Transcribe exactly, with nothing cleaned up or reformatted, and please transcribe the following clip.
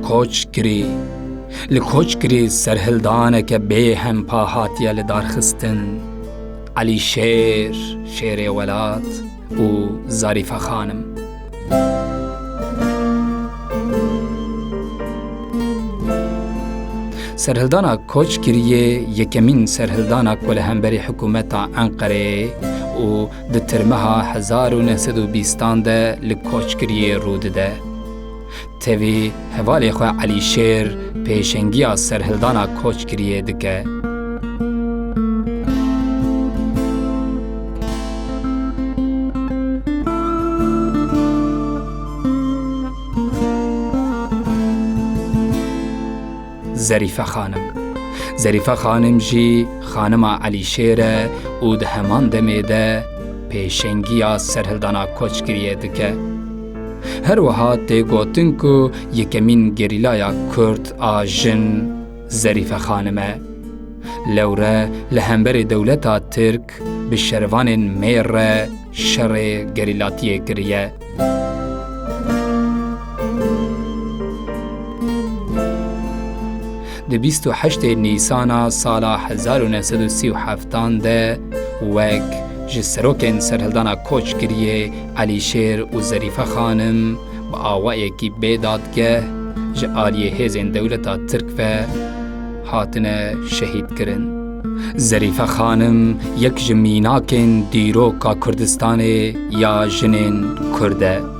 Koçgirî. Li Koçgirî serhildaneke bêhempa hatiye lidarxistin. Elî Şêr, Şêrê Welat û Zarîfe Xanim. Serhildana Koçgiriyê yekemîn serhildana ku li hemberî hikûmeta Enqereyê û di tirmeha hezar û neh sed û bîstan de li Koçgiriyê rû dide. Tevî hevalê xwe Elî Şêr pêşengiya serhildana Koçgiriyê dike. Zerîfe Xanim. Zerîfe Xanim jî xanima Elî Şêr e û di heman demê de pêşengiya serhildana Koçgiriyê dike. Her wiha tê gotin ku yekemîn gerîlaya Kurd a jin Zerîfe Xanim e. Lewre li hemberî dewleta Tirk bi şervanên mêr re şerê gerîlatiyê kiriye. Di bîst û heştê Nîsana sala hezar û neh sed û sî û heftan de wek ji serokên serhildana Koçgiriyê Elî Şêr û Zerîfe Xanim bi awayekî bê dadgeh ji aliyê hêzên dewleta Tirk ve hatine şehîdkirin. Zerîfe Xanim yek ji mînakên dîroka Kurdistanê ya jinên Kurd e.